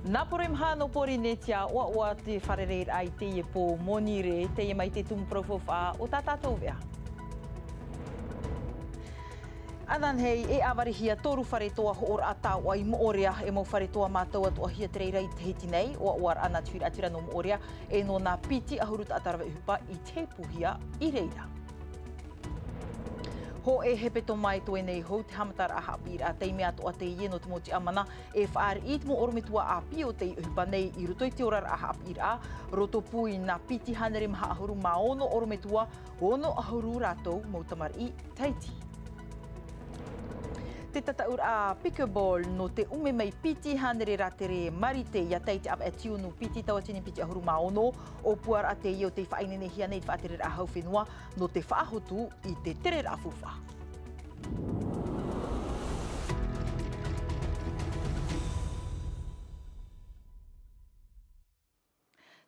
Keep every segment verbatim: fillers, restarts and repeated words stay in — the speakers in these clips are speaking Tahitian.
Nā Poroimaha nō Pōrīnetia, ʻoaʻoa te fārereiraʻa i teie pō monirē, teie mai te tumu parau faufaʻa o tā tātou veʻa. Ananahi, e ʻāvarihia toru fare toa hoʻoraʻa taoʻa i Moʻorea, e mau fare toa mātau atoʻahia te reira i Tahiti nei, ʻoaʻoa rā nā te huiraʻatira nō Moʻorea, e nō nā piti ʻahuru taʻata rave ʻohipa i tehepuhia i reira. Hōʻē hepetoma e toe nei hou te haʻamataraʻa haʻapiʻiraʻa, taime atoʻa teie nō te mau tiʻamana e fāriʻi i te mau ʻorometua ʻāpī o teie ʻohipa nei i roto i te oraraʻa haʻapiʻiraʻa, roto pū i nā piti hānere maha ʻahuru mā ono ʻorometua, ono ʻahuru rātou mau tamariʻi Tahiti. Te tataʻuraʻa pickleball nō te ʻume mai piti hānere rātere marite ia tae i te ʻāvaʻe tiunu piti tauatini piti ʻahuru mā ono, ʻōpuaraʻa teie o tei faʻaineinehia nei i te faʻatereraʻa hau fenua nō te faʻahotu i te tereraʻa faufaʻa.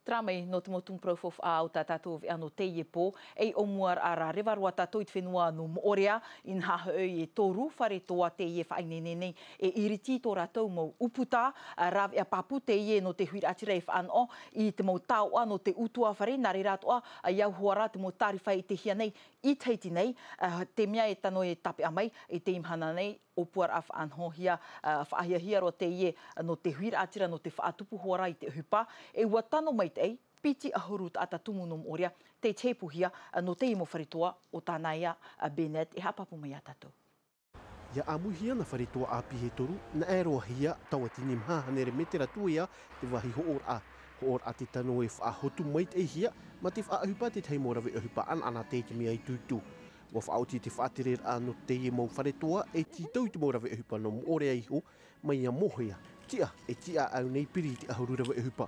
Terā mai nō te mau tumu parau faufaʻa o tā tātou veʻa nō teie pō, ei ʻōmuaraʻa rā, reva roa tātou i te fenua nō Moʻorea, inaha hoʻi e toru fare toa teie e faʻaineine nei, e iriti tō rātou mau ʻūputa, ā, rāveʻa pāpū teie nō te huiraʻatira e fānaʻo i te mau taoʻa nō te ʻutuāfare, nā reira atoʻa, ā, i au hoʻi rā te mau tārifa i tehia nei i Tahiti nei, ā, te mea e tano e tāpeʻa mai, i teie mahana nei, ʻōpuaraʻa faʻanahohia, ā, faʻahiahia roa teie nō te huiraʻatira, nō te faʻatupu hoʻi rā i te ʻohipa, e ua tano maitaʻi, piti ʻahuru taʻata tumu nō Moʻorea, tei tehepuhia, ā, nō teie mau fare toa o Tanaia, ā, Bennett, e haʻapāpū mai ia tātou. ʻIa ʻāmuihia nā fare toa ʻāpī e toru, naʻe roahia, tauatini maha hānere mētera tuea te vāhi hoʻoraʻa. Hoʻoraʻa te tano e faʻahotu maitaʻihia, mā te faʻaʻohipa tētahi mau rave ʻohipa ʻanaʻanatae i te mea ituitu. ʻUa faʻaoti te faʻatereraʻa nō teie mau fare toa e tītau i te mau rave ʻohipa nō Moʻorea iho, mai ia mōhia, tiʻa, e tiʻa au nei piri i te ʻahuru rave ʻohipa.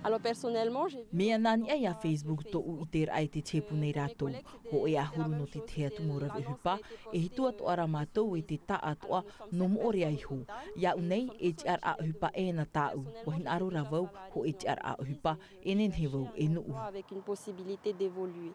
Alors, personnellement, j'ai vu Mea nā niʻa iā Facebook tōʻu ʻiteraʻa i te tepu nei rātou. Hōʻē ʻahuru nō te tahi atu mau rave ʻohipa, e hitu atoʻa rā mātou e te taʻatoʻa nō Moʻorea iho. Iāʻu nei, e tiʻaraʻa ʻohipa ʻē na tāʻu. ʻUa hinaʻaro rā vau, hōʻē tiʻaraʻa ʻohipa, e nehenehe vau e nuʻu. Avec une possibilité d'évoluer.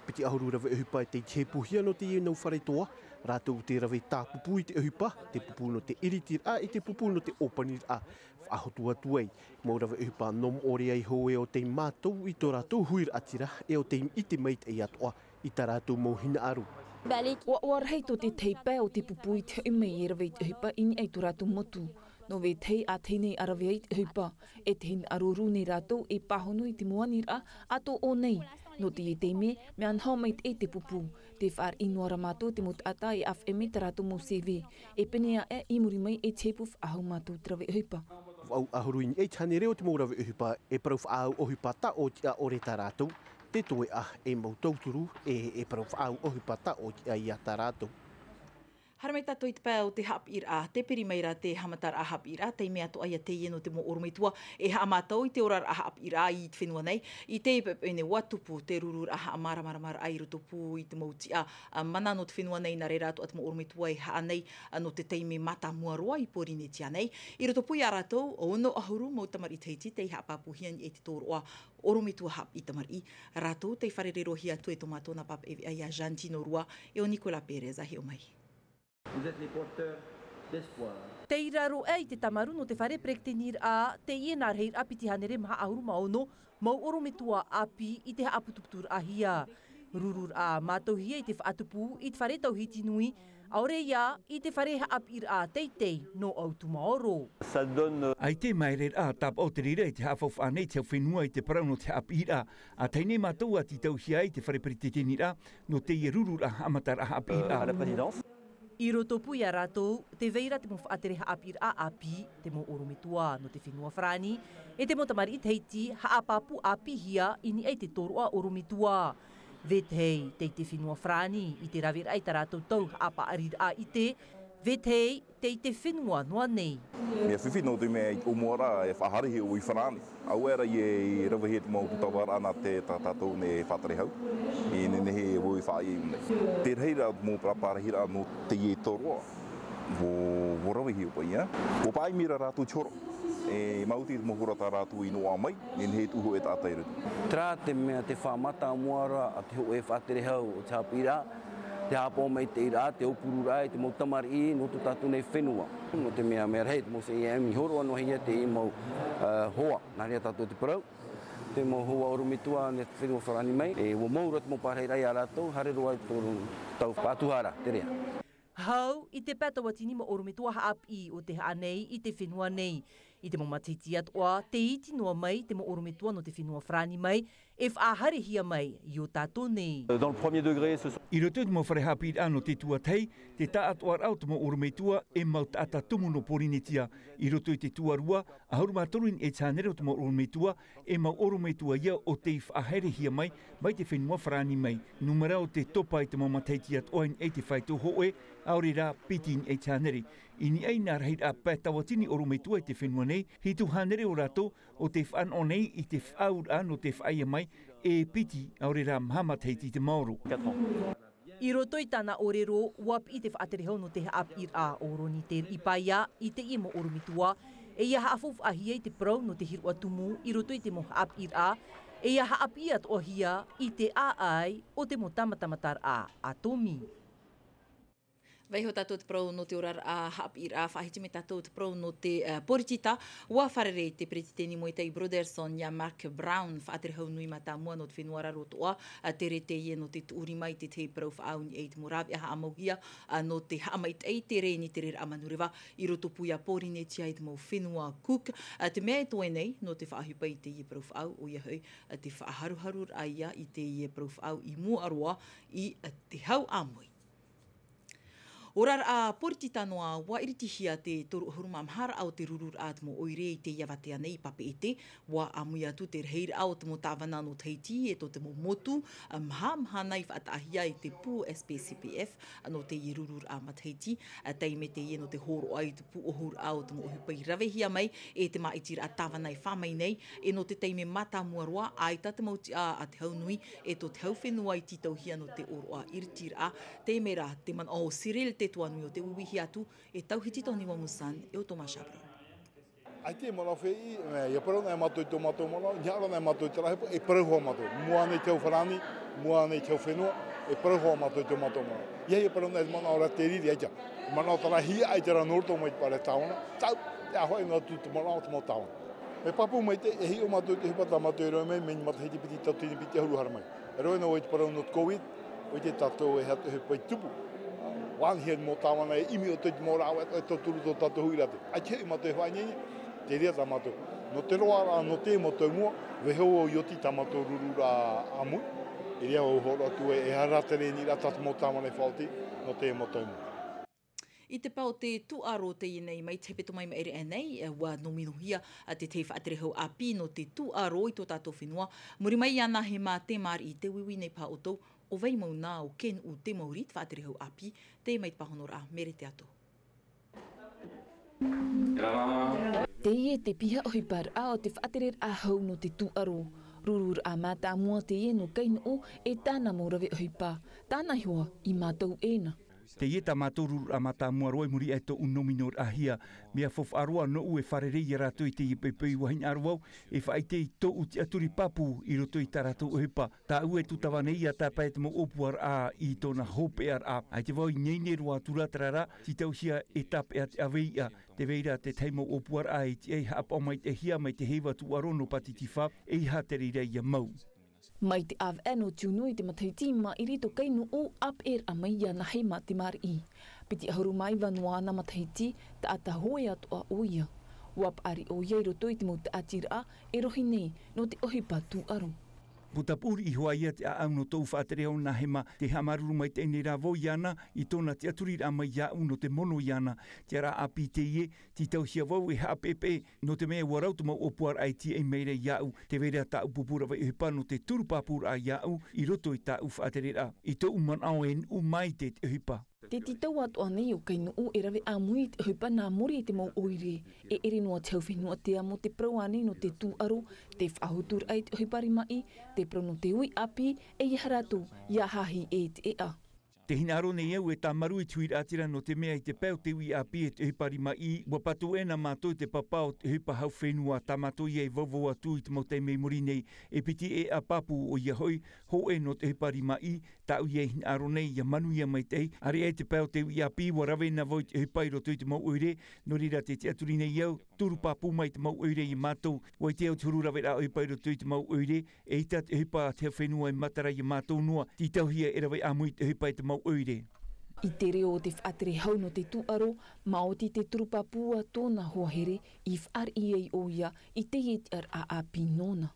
Piti ʻahuru rave ʻohipa e tei tepuhia nō teie mau fare toa, rātou te rave tāpupū i te ʻohipa, te pupū nō te iritiraʻa, e te pupū nō te ʻōpaniraʻa. Faʻahotu atu ai, mau rave ʻohipa nō Moʻorea iho e ʻo tei mātau i tō rātou huiraʻatira, e ʻo tei ʻite maitaʻi atoʻa i tā rātou mau hinaʻaro. ʻUa, ʻua rahi tō tētahi pae o te pupū i te hoʻi mai e rave i te ʻohipa i niʻa i tō rātou motu. Nō vetahi ā teie nei ʻa rave ai te ʻohipa, e te hinaʻaro rū nei rātou e pāhono i te mau aniraʻa a tō ʻō nei. Nō teie taime, mea naho maitaʻi te pupū, tē fāriʻi noa ra mātou te mau taʻata e ʻāfaʻi mai tā rātou mau C V, e pēnei aʻe i muri mai e tepu faʻahou mātou te rave ʻohipa. Vaʻu ʻahuru i niʻa i te hānere o te mau rave ʻohipa, e parau faʻaau ʻohipa taʻo tiʻa ʻore tā rātou, te toeʻa e mau tauturu, e, e parau faʻaau ʻohipa taʻo tiʻa ia tā rātou. Haere mai tātou i te pae o te haʻapiʻiraʻa, tē piri mai ra te haʻamataraʻa haʻapiʻiraʻa, taime atoʻa ia teie nō te mau ʻorometua e haʻamātau i te oraraʻa haʻapiʻiraʻa i te fenua nei, i teie poʻipoʻi nei ʻua tupu te rururaʻa haʻamāramaramaraʻa i roto pū i te mau tiʻa, ā, mana nō te fenua nei, nā reira atoʻa te mau ʻorometua e haʻa nei, ā, nō te taime mātāmua roa i Pōrīnetia nei. I roto pū ia rātou, ono ʻahuru mau tamariʻi Tahiti tei haʻapāpūhia i te tōroʻa ʻorometua haʻapiʻi tamariʻi, rātou tei fārereihia atu e tō mātou nā pāpaʻi veʻa ia Jantino Rua, e ʻo Nicolas Pérez a hiʻo mai. Vous êtes les porteurs d'espoir. Tei raro aʻe i te tāmarū nō te fare peretiteniraʻa, teie nā rahiraʻa piti hānere maha ʻahuru mā ono mau ʻorometua ʻāpī i te haʻaputuputuraʻahia. Rururaʻa mātauhia i te faʻatupu i te fare tauhiti nui, ʻaore ia i te fare haʻapiʻiraʻa teitei nō ʻAutumaoro. Ça donne, euh, ʻAita e māere rā, tāpaʻo te reira i te haʻafaufaʻa nei te hau fenua i te parau nō te haʻapiʻiraʻa, ā, teie nei mātou ʻua tītauhia ai te fare peretiteniraʻa nō teie rururaʻa haʻamataraʻa haʻapiʻiraʻa. Euh, à la présidence. I roto pū ia rātou, tē vai ra te mau faʻatere haʻapiʻiraʻa ʻāpī, te mau ʻorometua nō te fenua Farāni, e te mau tamariʻi Tahiti haʻapāpū ʻāpīhia i niʻa i te tōroʻa ʻorometua. Vetahi tei te fenua Farāni i te raveraʻa i tā rātou tau haʻapaʻariraʻa ʻite, vetahi tei te fenua noa nei. Mea fifi nō te mea i te ʻōmuaraʻa e faʻahaere hia vau i Farāni. Auē rā ia i ravehia te mau tūtavaraʻa nā te tā tātou nei faʻatere hau. I nehenehe vau e faʻaʻite nei. Te rahiraʻa mau parapara rahiraʻa nō teie tōroʻa. Vau, vau ravehia paʻi, ā. Vau paʻi mai ra rātou te horo. E maoti te mau hora tā rātou i noaʻa mai, nehenehe e tuʻu hōʻē taʻata i roto. Terā te mea te faʻamātāmuaraʻa a te hōʻē faʻatere hau o te haʻapiʻiraʻa. Te haʻapaʻo mai te ʻiraʻa, te ʻōpururaʻa i te mau tamariʻi nō tō tātou nei fenua. Nō te mea, mea rahi te mau C I M i hōroʻa noa hia te mau, ā, hoa, nā reira tātou te parau. Te mau hoa ʻorometua nō te fenua farāni mai, e, ʻua mau roa te mau pārahiraʻa ia rātou, haere roa i tō, tau faʻatuhara, te reira. Hau, i te pae tauatini mau ʻorometua haʻapiʻi o te haʻa nei i te fenua nei. I te mau matahiti atoʻa, tē iti noa mai te mau ʻorometua nō te fenua farāni mai, e faʻahaerehia mai i ō tātou nei. Dans le premier degré, ce sont I roto i te mau fare haʻapiʻiraʻa nō te tuatahi, te taʻatoʻaraʻa o te mau ʻorometua e mau taʻata tumu nō Pōrīnetia. I roto i te tuarua, ʻahuru mā toru i niʻa i te hānere o te mau ʻorometua, e mau ʻorometua ia ʻo tei faʻahaerehia mai, mai te fenua farāni mai. Nūmera o te topa i te mau matahiti atoʻa i niʻa i te faito hōʻē, ʻaore rā piti i niʻa i te hānere. I niʻa i nā rahiraʻa pae tauatini ʻorometua i te fenua nei, hitu hānere o rātou ʻo tē faʻanaho nei i te faʻaauraʻa nō te faʻaea mai, e piti, ʻaore rā maha matahiti i te maoro. I roto i tāna ʻōrero, ʻua piʻi te faʻaterehau nō te haʻapiʻiraʻa ʻo Roni Teriʻipaia i teie mau ʻorometua, e ʻia haʻafaufaʻahia i te parau nō te hīroʻa tumu i roto i te mau haʻapiʻiraʻa, e ʻia haʻapiʻi atoʻahia i te ʻāʻai o te mau tāmatamataraʻa ʻātōmī. Vaiiho tātou te parau nō te oraraʻa haʻapiʻiraʻa, faʻahiti mai tātou te parau nō te, eh, poritita. ʻUa fārerei te peretiteni Muay Thai Brotherson ia Mark Brown, faʻaterehau nui mātāmua nō te fenua raro atoʻa, eh, tere teie nō te tuʻu rima i te tahi parau faʻaau i te mau rāveʻa haʻamauhia, eh, nō te haʻamaitaʻi i te reni tereraʻa manureva i rotopū ia Pōrīnetia i te mau fenua Cook. Eh, te mea e toe nei nō te faʻaʻohipa i teie parau faʻaau, ʻoia hoʻi, eh, te faʻaharuharuraʻa ia i teie parau faʻaau i mua roa i, eh, te hau ʻāmui. Oraraʻa poritita noa, ʻua iritihia te toru ʻahuru mā maha raʻa o te rururaʻa te mau ʻoire i teie avatea nei i Papeʻete. ʻUa ʻāmui atu te rahiraʻa o te mau tāvana nō Tahiti e tō te mau motu, ā, maha mahana i faʻataʻahia e te pū S P C P F, ā, nō teie rururaʻa matahiti, ā, taime teie nō te hōroʻa i te pūʻohuraʻa o te mau ʻohipa i ravehia mai e te māʻitiraʻa tāvana e fā mai nei, e nō te taime mātāmua roa, ʻaita te mau tiʻa a te hau nui, e tō te hau fenua i tītauhia nō te ʻōroʻa iritiraʻa, te mea ra, te manaʻo o Cyril Te Tuanui o te uiuihia atu, e Tauhiti Tony Wamusan, e o Thomas Chabrol. ʻAita e manaʻo fēʻi, e, ʻia parau na e mātou i tō mātou manaʻo, ʻia haere na e mātou i te rahi, e parau hoʻi mātou. Mua nei te hau farāni, mua nei te hau fenua, e parau hoʻi mātou i tō mātou manaʻo. ʻIa, ʻia parau na e manaʻo ra te riri, ʻaita. Manaʻo tāraʻa hia, ʻaita rā nō roto mai te pare tāvana, tau, te ʻāfaʻi noa atu te manaʻo o te mau tāvana. E pāpū mai te, e hiʻo mātou te ʻohipa tā mātou e rave mai, mai te matahiti piti tauatini piti ʻahuru haere mai. E rave noa vau i te parau nō te COVID, ʻo te tātou e aha te ʻohipa i tupu. ʻUa anihia te mau tāvana e ʻimi ʻo te mau rāveʻa e tauturu tō tātou huiraʻatira. ʻAita hoʻi mātou e faʻaineine, te reira tā mātou. Nō te roaraʻa, nō te mau tau i mua, vaiiho vau i oti tā mātou rururaʻa ʻāmui. E reira vau hōroʻa atu e, e aha rā te reni ra tā te mau tāvana e faʻaoti, nō te mau tau i mua. I te pae o te tūʻaro teie nei, mai te hepetoma i maʻiri aʻe nei, e, ʻua nōminohia te tahi faʻaterehau ʻāpī nō te tūʻaro i tō tātou fenua. Muri mai iāna, e mā te māriʻi te uiui nei paha ʻoutou, ʻo vai mau nā ʻo Kenuʻu Te Mauri te faʻaterehau ʻāpī, teie mai te pāhonoraʻa Mere Teato. Teie te piha ʻohiparaʻa o te faʻatereraʻa hau nō te tūʻaro. Rururaʻa mātāmua teie nō Kainuʻu e tāna mau rave ʻohipa. Tāna ihoa i mātou ʻēna. Teie tā mātou rururaʻa mātāmua roa i muri aʻe i tōʻu nōminoraʻahia. Mea faufaʻa roa nōʻu e fārerei ia rātou i teie poʻipoʻi, ʻua hinaʻaro vau e faʻaʻite i tōʻu tiʻaturi pāpū i roto i tā rātou ʻohipa. Tāʻu e tūtava nei ʻia tāpae te mau ʻōpuaraʻa i tōna hopeʻaraʻa. ʻAita vau i ineine roa atu ra, terā rā, tītauhia e tāpeʻa te ʻaveiʻa. Tē vai ra te tahi mau ʻōpuaraʻa i tiʻa e haʻapaʻomaitaʻihia mai te heiva tūʻaro nō Pātitifā, e aha te reira ʻia mau. Mai te ʻāvaʻe nō Tiunu i te matahiti i maʻiri tō Kainuʻu, ʻāpeʻeraʻa mai iāna hei mā te māriʻi. Piti ʻahuru mā iva noa āna matahiti, taʻata hoe atoʻa ʻoia. ʻUa paʻari ʻoia i roto i te mau tāʻatiraʻa e rohi nei nō te ʻohipa tūʻaro. Puta pūriʻi hoʻi ia te ʻāʻau nō tōʻu faʻaterehau nā Hema, tē haʻamāuruuru maitaʻi nei rā vau iāna i tōna tiʻaturiraʻa mai iāʻu nō te mono iāna. Tiʻaraʻa ʻāpī teie, tītauhia vau e haʻapeʻepeʻe, nō te mea ʻua rau te mau ʻōpuaraʻa e tīaʻi mai ra iāʻu, tē vai ra tāʻu pupu rave ʻohipa nō te turu pāpūraʻa iāʻu i roto i tāʻu faʻatereraʻa. I tōʻu manaʻo e nuʻu maitaʻi te ʻohipa. Te tītau atoʻa nei o Kainuʻu e rave ʻāmui i te ʻohipa nā muri i te mau ʻoire. E ʻere noa te hau fenua te amo te parau ānei nō te tūʻaro, te faʻahotu raʻa i te ʻohipa rimaʻi, te parau nō te ui ʻāpī, e ʻia haere atu, ʻia hahi e te ʻēʻa. Te hinaʻaro nei au e tāmarū i te huiraʻatira nō te mea i te pae o te uʻi ʻāpī e te ʻohipa rimaʻī, ʻua patu ʻē nā mātou i te papa o te ʻohipa hau fenua tā mātou ia e vauvau atu i te mau taime i muri nei. E piti e ʻāpapū ʻoia hoʻi, hōʻē nō te ʻohipa rimaʻī, tāʻu ia e hinaʻaro nei ia manuia maitaʻi, ʻāreʻa i te pae o te uʻi ʻāpī ʻua rave na vau i te ʻohipa i roto i te mau ʻoire, nō reira tē tiʻaturi nei au, turu pāpū mai te mau ʻoire ia mātou, ʻua ʻite au te huru raveraʻa ʻohipa i roto i te mau ʻoire, eʻita te ʻohipa a te hau fenua e matara ia mātou noa, tītauhia e rave ʻāmui te ʻohipa e te mau ʻoire. I te reo o te faʻatere hau nō te tūʻaro, maoti te turu pāpū a tōna hoa here, i fāriʻi ai ʻoia, i teie tiʻaraʻa ʻāpī nōna.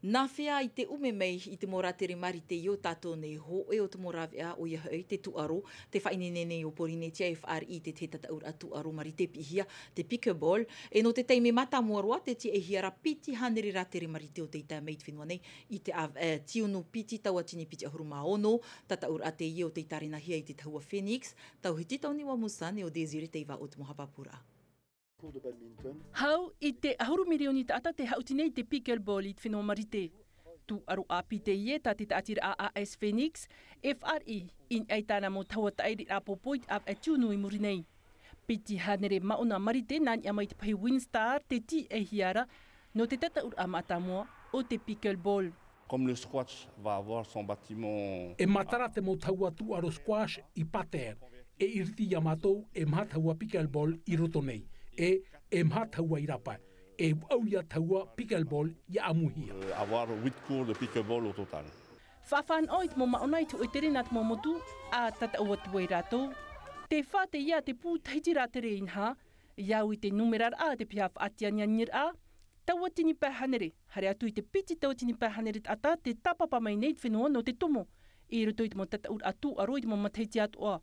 Nā hea i te ʻume mai i te mau rātere marite i ō tātou nei hōʻē o te mau rāveʻa ʻoia hoʻi te tūʻaro, te faʻaineine nei o Pōrīnetia e fāriʻi i te tahi tataʻuraʻa tūʻaro marite piʻihia, te pickleball, e nō te taime mātāmua roa te tiʻaihia ra piti hānere rātere marite o tei tae mai i te fenua nei, i te ʻāvaʻe tiunu piti tauatini piti ʻahuru mā ono, tataʻuraʻa teie o tei tārenahia i te tahua Phoenix, tauhiti Tauniua Musane ʻo Désiré Teiva ʻo te mau haʻapāpūraʻa. Hau i te ʻahuru mirioni taʻata te haʻuti nei i te pickleball i te fenua marite. Tūʻaro ʻāpī teie tā te taʻatiraʻa A S Phoenix, e fāriʻi i niʻa i tāna mau tahua taʻiriraʻa pōpō i te ʻāvaʻe tiunu i muri nei. Piti hānere maʻona marite nā niʻa mai i te pahi WinStar te tiʻaihia ra, nō te tataʻuraʻa mātāmua o te pickleball. Comme le squash va avoir son bâtiment. E matara te mau tahua tūʻaro squash i Pater, e iriti ia mātou e maha tahua pickleball i roto nei, e, e maha tahua i rāpae, e vaʻu ia tahua pickleball ia ʻāmuihia. Euh, avoir huit courts de pickleball au total. Faʻafānaʻo i te mau maʻona i te hōʻē tere nā te mau motu, ʻa tataʻu atu ai rātou. Te fā teie a te pū tahiti rātere inaha, i au i te numeraraʻa a te piha faʻatianianiraʻa, tauatini pae hānere, haere atu i te piti tauatini pae hānere taʻata te tāpapa mai nei te fenua nō te tomo, i roto i te mau tataʻuraʻa tūʻaro i te mau matahiti atoʻa.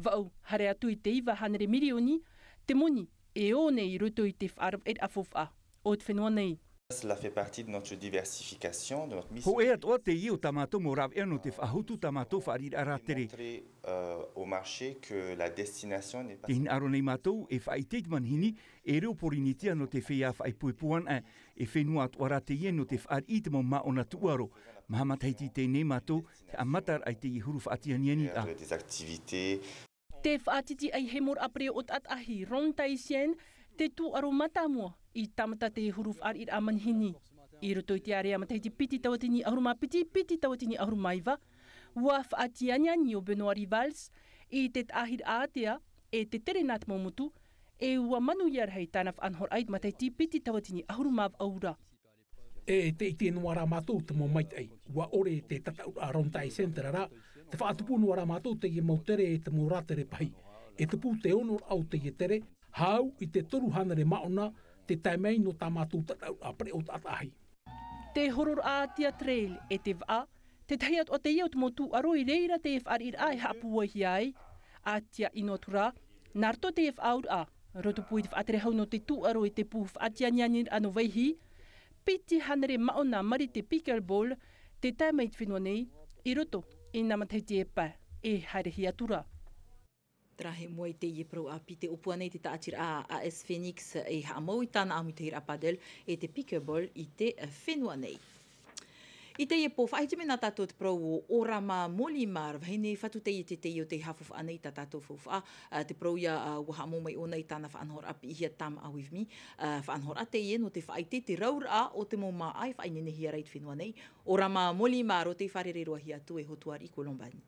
Vaʻu, haere atu i te iva hānere mirioni, te moni, e ō nei i roto i te faʻaravaʻiraʻa faufaʻa o te fenua nei. Cela fait partie de notre diversification, de notre mission. Hōʻē atoʻa teie o tā mātou mau rāveʻa nō te faʻahotu tā mātou fāriʻiraʻa rātere. Montrer, euh, au marché que la destination n'est pas. Tē hinaʻaro nei mātou e faʻaʻite i te manihini, e reo Pōrīnetia nō te feiā faʻaipoipo anaʻe, e fenua atoʻa rā teie nō te fāriʻi i te mau maʻona tūʻaro. Maha matahiti i teie nei mātou, te haʻamataraʻa i teie huru faʻatianianiraʻa. Des activités. Te faʻatitiʻaihemoraʻa pereʻoʻo taʻataʻahi Ron Taisien, te tūʻaro mātāmua i tāmata te huru fāriʻiraʻa manihini. I roto i te ārea matahiti piti tauatini ʻahuru mā piti, piti tauatini ʻahuru mā iva, ʻua faʻatianiani ʻo Benoit Rivals i te taʻahiraʻa ātea, e te tere nā te mau motu, e ʻua manuia rahi tāna faʻanahoraʻa i te matahiti piti tauatini ʻahuru mā vaʻu ra. E tē ʻite noa rā mātou te mau maitaʻi, ʻua ʻore te tataʻuraʻa Ron Taisien terā rā, te faʻatupu noa rā mātou teie mau tere e te mau rātere pahi. E tupu te onoraʻa o teie tere, hau i te toru hānere maʻona, te tae mai nō tā mātou tataʻuraʻa pereʻoʻo taʻataʻahi. Te hororaʻa ātea trail e te vaʻa, tētahi atoʻa teie o te mau tūʻaro i reira te fāriʻiraʻa e haʻapūaihia ai, ātea ʻino atu rā, nā roto i te faʻaauraʻa, rotopū i te faʻatere hau nō te tūʻaro i te pū faʻatianianiraʻa nō Vaihī, piti hānere maʻona marite pickleball, tē tae mai i te fenua nei, i roto i nā matahiti e pae, e haerehia atu ra. Terā e mua i teie parau ʻāpī, tē ʻōpua nei te taʻatiraʻa A S Phoenix e haʻamau i tāna ʻāmuitahiraʻa padel e te pickleball i te fenua nei. I teie pō, faʻaʻite mai nā tātou te parau o Orama Molimar, vahine fatu teie te tei o tei haʻafaufaʻa nei i tā tātou faufaʻa, ā, te parau ia, ā, ʻua haʻamau mai ʻōna i tāna faʻanahoraʻa piʻihia Tam Awivmi, ā, faʻanahoraʻa teie nō te faʻaʻite i te rauraʻa o te mau māʻa e faʻaineinehia ra i te fenua nei. Orama Molimar, ʻo tei fārerei-roa-hia atu e Hotuariʻi Kolombani.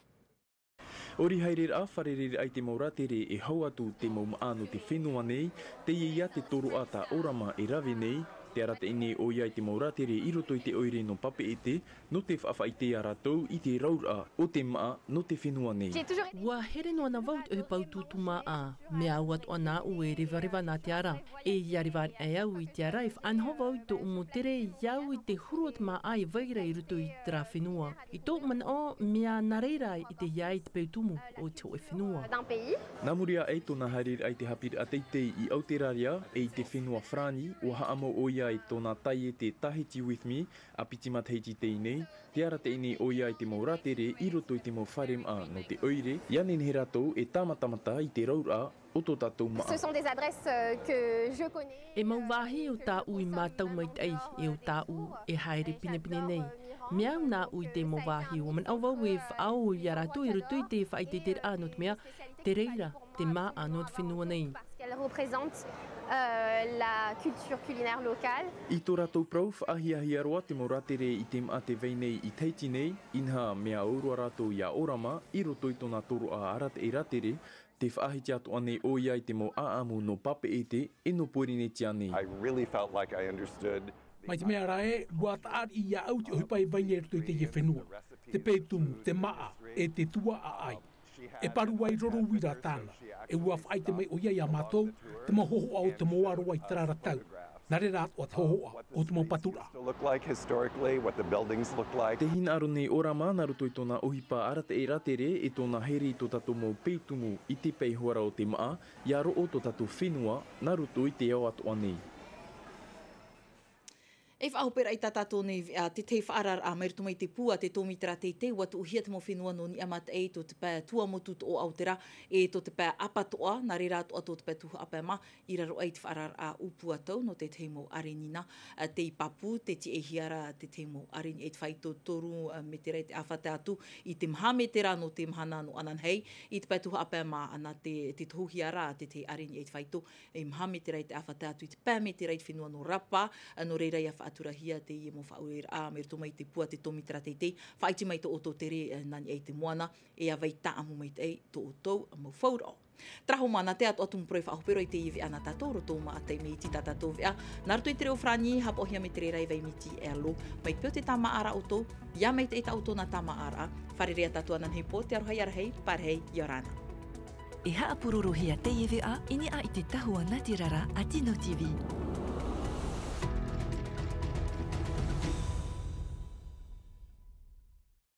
ʻOri haereraʻa, fārereiraʻa i te mau rātere e hau atu te mau māʻa nō te fenua nei, teie ia te tōroʻa tā Orama e rave nei, tē arataʻi nei ʻoia i te mau rātere i roto i te ʻoire nō Papeʻete, nō te faʻaʻite ia rātou i te rauraʻa o te māʻa nō te fenua nei. ʻUa here noa na vau i te ʻohipa utuutu māʻa, mea au atoʻa na aʻu e revareva nā te ara. E ʻia reva anaʻe au i te ara e faʻanaho vau i tōʻu mau tere i au i te huru o te māʻa e vai ra i roto i terā fenua. I tōʻu manaʻo, mea nā reira i te hiaʻai i te peu tumu o te hōʻē fenua. Nā muri aʻe i tōna haereraʻa i te haʻapiʻiraʻa teitei i Auteraria e i te fenua Farāni, ʻua haʻamau ʻoia e tōna taiete Tahiti With Me, ʻa piti matahiti teie nei, tē arataʻi nei ʻoia i te mau rātere i roto i te mau fare māʻa nō te ʻoire, ʻia nehenehe rātou e tāmatamata i te rauraʻa o tō tātou māʻa. Ce sont des adresses, euh, que je connais. E mau vāhi o tāʻu i mātau maitaʻi, e o tāʻu e haere pinepine nei. Mea au nā ʻu i te mau vāhi ua manaʻo vau e faʻaō iā rātou i roto i te faʻaiteiteraʻa nō te mea te reira te māʻa nō te fenua nei. Parce qu'elle représente la culture culinaire locale. I tō rātou parau faʻahiahia roa te mau rātere i te maʻa te vai nei i Tahiti nei, inaha mea au roa rātou iā ʻorama i roto i tōna toroʻa arataʻi rātere. Te faʻahiti atu ʻanei ʻo ia i te mau ʻaʻamu nō papeʻete e nō pōrīnetia nei? I really felt like I understood. Mai te mea rā ē ua taʻari iā ʻau te ʻohipa e vai nei roto i teie fenua, te pētumu, te maʻa, e te tuaʻaʻai. E paru ai roro uira tāna e ua faʻaite mai ʻo ia iā mātou te mau hohoʻa o te mau aroa i te rara tau. Nā reira atoʻa te hohoʻa o te mau paturaʻa. Te hinaʻaro nei ʻorama nā roto i tōna ʻohipa arataʻi rātere e tōna here i tō tātou mau pētumu i te pae hoara o te maʻa, iā roʻo tō tātou fenua nā roto i te ao atoʻa nei. E faʻahoperaʻa i tā tātou nei veʻa te tahi faʻararaʻa mai roto mai te pū a te tōmitera teitei ua tuʻuhia te mau fenua nō niʻa mataʻi tō te pae tuamotu toʻo aotera e tō te pae apatoʻa nā reira atoʻa tō te pae tuhaʻa pae mā i raro ai te faʻararaʻa ʻūpū atu nō te tahi mau arenina. Tei papū te tiʻaihia rā te tahi mau areni e te faito toru metera i te ʻāfata atu i te maha metera nō te mahana nō ananahi i te pae tuhaʻa pae mā ana te tohuhia rā te tahi areni e te faito e maha metera i te ʻāfata atu i te pae metera i te fenua nō rapa. Nō reira ia faʻaturahia teie mau faʻaureraʻa mai roto mai te pū a te tōmitera teitei faʻaiti mai tō ʻoutou tere nā niʻa i te moana e ʻa vai taʻamu mai te ai tō ʻoutou mau fauraʻo. Taraho mana te atu atu mupura i faʻahopero i teie veʻa nā tātou roto mataʻi mai i te tā tātou veʻa nā roto i te reo farāni hapaʻohia mai te reira e vai miti e alo mai pio te tāmāʻaraʻa ʻoutou. Ia mai te ʻeta ʻoutou nā tāmāʻaraʻa fārerei a tātou ananahi pō te aroha i arahi pārahi i ora na. E haʻapurorohia teie veʻa i niʻa i te tahua nā te rara a tino tv.